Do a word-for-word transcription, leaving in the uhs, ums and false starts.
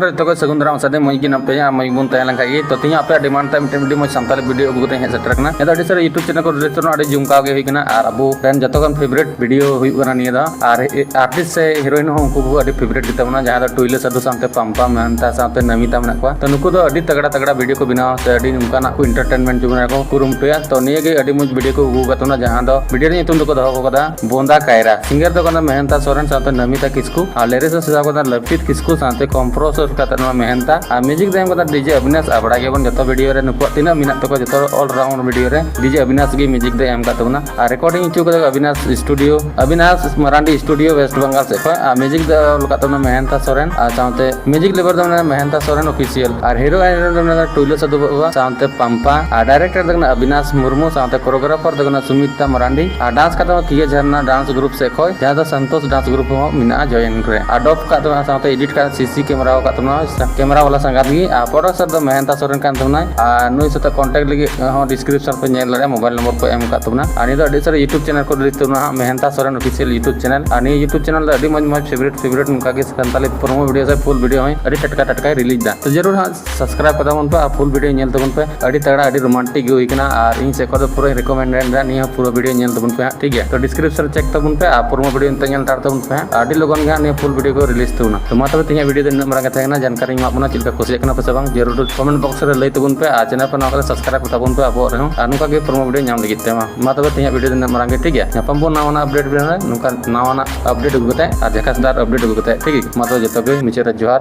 ᱡᱚᱛᱚ ᱠᱚ ᱥᱟᱹᱜᱩᱱ ᱫᱟᱨᱟᱢ ᱥᱟᱫᱮ ᱢᱚᱡᱽ ᱜᱮ ᱱᱟᱯᱟᱭ ᱟᱨ ᱢᱚᱡᱽ ᱵᱚᱱ ᱛᱟᱦᱮᱸ ᱞᱮᱱᱠᱷᱟᱱ ᱜᱮ᱾ ᱛᱚ ᱛᱮᱦᱮᱧ ᱟᱯᱮᱭᱟᱜ demand ᱛᱮ ᱢᱤᱫᱴᱮᱱ ᱟᱹᱰᱤ ᱢᱚᱡᱽ ᱥᱟᱱᱛᱟᱲᱤ video ᱟᱹᱜᱩ ᱠᱟᱛᱮ ᱦᱮᱡ ᱥᱮᱴᱮᱨ ᱟᱠᱟᱱᱟ᱾ ᱱᱤᱭᱟᱹ ᱫᱚ ᱟᱹᱰᱤ ᱥᱟᱨᱟ YouTube channel ᱠᱚ release ᱛᱟᱵᱚᱱᱟ, ᱟᱹᱰᱤ ᱡᱚᱢᱠᱟᱣ ᱜᱮ ᱦᱩᱭ ᱠᱟᱱᱟ ᱟᱨ ᱟᱵᱚ ᱨᱮᱱ ᱡᱚᱛᱚ ᱠᱷᱚᱱ favourite video ᱦᱩᱭᱩᱜ ᱠᱟᱱᱟ ᱱᱤᱭᱟᱹ ᱫᱚ᱾ ᱟᱨ artist ᱥᱮ heroine ᱦᱚᱸ ᱩᱱᱠᱩ ᱠᱚ ᱟᱹᱰᱤ favourite ᱜᱮᱛᱟ ᱵᱚᱱᱟ, ᱡᱟᱦᱟᱸ ᱫᱚ ᱴᱩᱭᱞᱟᱹ ᱥᱟᱹᱫᱷᱩ ᱥᱟᱶᱛᱮ ᱯᱟᱢᱯᱟ ᱢᱮᱦᱮᱱᱛᱟ ᱥᱟᱶᱛᱮ ᱱᱟᱢᱤᱛᱟ ᱢᱮᱱᱟᱜ ᱠᱚᱣᱟ᱾ ᱛᱚ ᱱᱩᱠᱩ ᱫᱚ ᱟᱹᱰᱤ ᱛᱟᱜᱲᱟ ᱛᱟᱜᱲᱟ video ᱠᱚ ᱵᱮᱱᱟᱣᱟ ᱥᱮ ᱟᱹᱰᱤ ᱱᱚᱝᱠᱟᱱᱟᱜ ᱠᱚ entertainment ᱡᱮᱢᱚᱱ ᱠᱚ ᱠᱩᱨᱩᱢᱩᱴᱩᱭᱟ᱾ ᱛᱚ ᱱᱤᱭᱟᱹ ᱜᱮ ᱟᱹᱰᱤ ᱢᱚᱡᱽ video ᱠᱚ ᱟᱹᱜᱩ ᱟᱠᱟᱫ ᱛᱟᱵᱚᱱᱟ, ᱡᱟᱦᱟᱸ ᱫᱚ video ᱨᱮᱭᱟᱜ ᱧᱩᱛᱩᱢ ᱫᱚᱠᱚ ᱫᱚᱦᱚ ᱟᱠᱟᱫᱟ ᱵᱚᱸᱫᱟ ᱠᱟᱭᱨᱟ᱾ Singer ᱫᱚ ᱠᱟᱱᱟ ᱢᱮᱦᱮᱱᱛᱟ ᱥᱚᱨᱮᱱ ᱥᱟᱶᱛᱮ ᱱᱟᱢᱤᱛᱟ ᱠᱤᱥᱠᱩ ᱟᱨ lyrics ᱫᱚ ᱥᱟᱡᱟᱣ ᱠᱟᱫᱟ ᱞᱟᱹᱯᱤᱛ ᱠᱤᱥᱠᱩ ᱥᱟᱶᱛᱮ composer ᱠᱟᱛᱮ ᱱᱚᱣᱟ ᱢᱮᱦᱮᱱᱛᱟ ᱟᱨ music ᱫᱚ ᱮᱢ ᱠᱟᱫᱟ DJ ᱚᱵᱤᱱᱟᱥ ᱟᱵᱲᱟ ᱜᱮᱵᱚᱱ ᱡᱚᱛᱚ video ᱨᱮ ᱱᱩᱠᱩᱣᱟᱜ ᱛᱤᱱᱟᱹᱜ ᱢᱮᱱᱟᱜ ᱛᱟᱠᱚᱣᱟ ᱡᱚᱛᱚ all round video ᱨᱮ DJ ᱚᱵᱤᱱᱟᱥ ᱜᱮ music ᱫᱚᱭ ᱮᱢ ᱠᱟᱫ ᱛᱟᱵᱚᱱᱟ᱾ ᱟᱨ recording ᱦᱚᱪᱚ ᱠᱟᱫᱟ ᱚᱵᱤᱱᱟᱥ studio, ᱚᱵᱤᱱᱟᱥ ᱢᱟᱨᱟᱱᱰᱤ studio West Bengal ᱥᱮᱫ ᱠᱷᱚᱱ᱾ ᱟᱨ music ᱫᱚ ᱚᱞ ᱠᱟᱫ ᱛᱟᱵᱚᱱᱟ ᱢᱮᱦᱮᱱᱛᱟ ᱥᱚᱨᱮᱱ ᱟᱨ ᱥᱟᱶᱛᱮ music ᱞᱮᱵᱮᱞ ᱫᱚ ᱢᱮᱱᱟᱜᱼᱟ ᱢᱮᱦᱮᱱᱛᱟ ᱥᱚᱨᱮᱱ official ᱟᱨ heroine ᱫᱚ ᱢᱮᱱᱟᱜᱼᱟ ᱴᱩᱭᱞᱟᱹ ᱥᱟᱹᱫᱷᱩ ᱵᱟᱵᱩ ᱥᱟᱶᱛᱮ ᱯᱟᱢᱯᱟ ᱟᱨ director ᱫᱚ ᱠᱟᱱᱟ ᱚᱵᱤᱱᱟᱥ ᱢᱩᱨᱢᱩ ᱥᱟᱶᱛᱮ choreographer ᱫᱚ ᱠᱟᱱᱟ ᱥᱩᱢᱤᱛᱟ ᱢᱟᱨᱟᱱᱰᱤ ᱟᱨ dance ᱠᱟᱫ ᱛᱟᱵᱚᱱᱟ ᱠᱤᱭᱟᱹ ᱡᱷᱟᱨᱱᱟ dance group ᱥᱮᱫ ᱠᱷᱚᱱ, ᱡᱟᱦᱟᱸ ᱫᱚ ᱥᱚᱱᱛᱳᱥ dance group ᱦᱚᱸ ᱢᱮᱱᱟᱜᱼᱟ join ᱨᱮ᱾ ᱟᱨ dub ᱠᱟᱫ ᱛᱟᱵᱚᱱᱟ ᱥᱟᱶᱛᱮ edit ᱠᱟᱫ CC camera ᱟᱠᱟᱫ ᱛᱟᱵᱚᱱᱟ, camera ᱵᱟᱞᱟ ᱥᱟᱸᱜᱟᱛ ᱜᱮ᱾ ᱟᱨ producer ᱫᱚ ᱢᱮᱦᱮᱱᱛᱟ ᱥᱚᱨᱮᱱ ᱠᱟᱱ ᱛᱟᱵᱚᱱᱟᱭ᱾ ᱟᱨ ᱱᱩᱭ ᱥᱟᱛᱮ contact ᱞᱟᱹᱜᱤᱫ ᱦᱚᱸ description ᱯᱮ ᱧᱮᱞ ᱫᱟᱲᱮᱭᱟᱜᱼᱟ, mobile number ᱠᱚ ᱮᱢ ᱟᱠᱟᱫ ᱛᱟᱵᱚᱱᱟ᱾ ᱟᱨ ᱱᱤᱭᱟᱹ ᱫᱚ ᱟᱹᱰᱤ ᱥᱟᱨᱟ YouTube channel ᱠᱚ release ᱛᱟᱵᱚᱱᱟ ᱦᱟᱸᱜ, ᱢᱮᱦᱮᱱᱛᱟ ᱥᱚᱨᱮᱱ official YouTube channel᱾ ᱟᱨ ᱱᱤᱭᱟᱹ YouTube channel ᱫᱚ ᱟᱹᱰᱤ ᱢᱚᱡᱽ ᱢᱚᱡᱽ favourite favourite ᱱᱚᱝᱠᱟ ᱜᱮ ᱥᱟᱱᱛᱟᱲᱤ promo video ᱥᱮ full video ᱦᱚᱸ ᱟᱹᱰᱤ ᱴᱟᱴᱠᱟ ᱴᱟᱴᱠᱟᱭ release ᱫᱟ᱾ ᱛᱚ ᱡᱟᱹᱨᱩᱲ ᱦᱟᱸᱜ subscribe ᱠᱟᱛᱟ ᱵᱚᱱ ᱯᱮ ᱟᱨ full video ᱧᱮᱞ ᱛᱟᱵᱚᱱ ᱯᱮ᱾ ᱟᱹᱰᱤ ᱛᱟᱜᱲᱟ, ᱟᱹᱰᱤ romantic ᱜᱮ ᱦᱩᱭ ᱠᱟᱱᱟ᱾ ᱟᱨ ᱤᱧ ᱥᱮᱫ ᱠᱷᱚᱱ ᱫᱚ ᱯᱩᱨᱟᱹᱧ recommend ᱮᱫᱟ ᱱᱤᱭᱟᱹ ᱯᱩᱨᱟᱹ video ᱧᱮᱞ ᱛᱟᱵᱚᱱ ᱯᱮ ᱦᱟᱸᱜ, ᱴᱷᱤᱠ ᱜᱮᱭᱟ? ᱛᱚ description check ᱛᱟᱵᱚᱱ ᱯᱮ ᱟᱨ ᱯᱩᱨᱟᱹ video ᱱᱤᱛᱚᱜ ᱧᱮᱞ ᱦᱟᱛᱟᱲ ᱛᱟᱵᱚᱱ ᱯᱮ ᱦᱟᱸᱜ᱾ ᱟᱹᱰᱤ ᱞᱚᱜᱚᱱ ᱜᱮ ᱦᱟᱸᱜ ᱱᱤᱭᱟᱹ full video ᱠᱚ release ᱛᱟᱵᱚᱱᱟ᱾ ᱛᱚ ᱢᱟ ᱛᱚᱵᱮ ᱛᱮᱦᱮᱧᱟᱜ video ᱫᱚ ᱱᱤᱱᱟᱹᱜ ᱢᱟᱨᱟᱝ ᱜᱮ ᱛᱟᱦᱮᱸ ᱠᱟᱱᱟ᱾ ᱡᱟᱱᱠᱟᱨᱤᱧ ᱮᱢᱟᱜ ᱵᱚᱱᱟ, ᱪᱮᱫ ᱞᱮᱠᱟ ᱠᱩᱥᱤᱭᱟᱜ ᱠᱟᱱᱟ ᱯᱮ ᱥᱮ ᱵᱟᱝ, ᱡᱟᱹᱨᱩᱲ comment box ᱨᱮ ᱞᱟᱹᱭ ᱛᱟᱵᱚᱱ ᱯᱮ ᱟᱨ channel ᱯᱮ ᱱᱟᱣᱟ ᱠᱟᱛᱮ subscribe ᱛᱟᱵᱚᱱ ᱯᱮ ᱟᱵᱚᱣᱟᱜ ᱨᱮᱦᱚᱸ᱾ ᱟᱨ ᱱᱚᱝᱠᱟ ᱜᱮ promo video ᱧᱟᱢ ᱞᱟᱹᱜᱤᱫ ᱛᱮ ᱢᱟ, ᱢᱟ ᱛᱚᱵᱮ ᱛᱮᱦᱮᱧᱟᱜ video ᱫᱚ ᱱᱤᱱᱟᱹᱜ ᱢᱟᱨᱟᱝ ᱜᱮ, ᱴᱷᱤᱠ ᱜᱮᱭᱟ? ᱧᱟᱯᱟᱢ ᱵᱚᱱ ᱱᱟᱣᱟ ᱱᱟᱣᱟ update video ᱨᱮ, ᱱᱚᱝᱠᱟ ᱱᱟᱣᱟ ᱱᱟᱜ update ᱟᱹᱜᱩ ᱠᱟᱛᱮ ᱟᱨ ᱡᱷᱟᱠᱟᱥᱫᱟᱨ update ᱟᱹᱜᱩ ᱠᱟᱛᱮ, ᱴᱷᱤᱠ ᱜᱮᱭᱟ? ᱢᱟ ᱛᱚᱵᱮ ᱡᱚᱛᱚ ᱜᱮ ᱢᱩᱪᱟᱹᱫ ᱨᱮ ᱡᱚᱦᱟᱨ᱾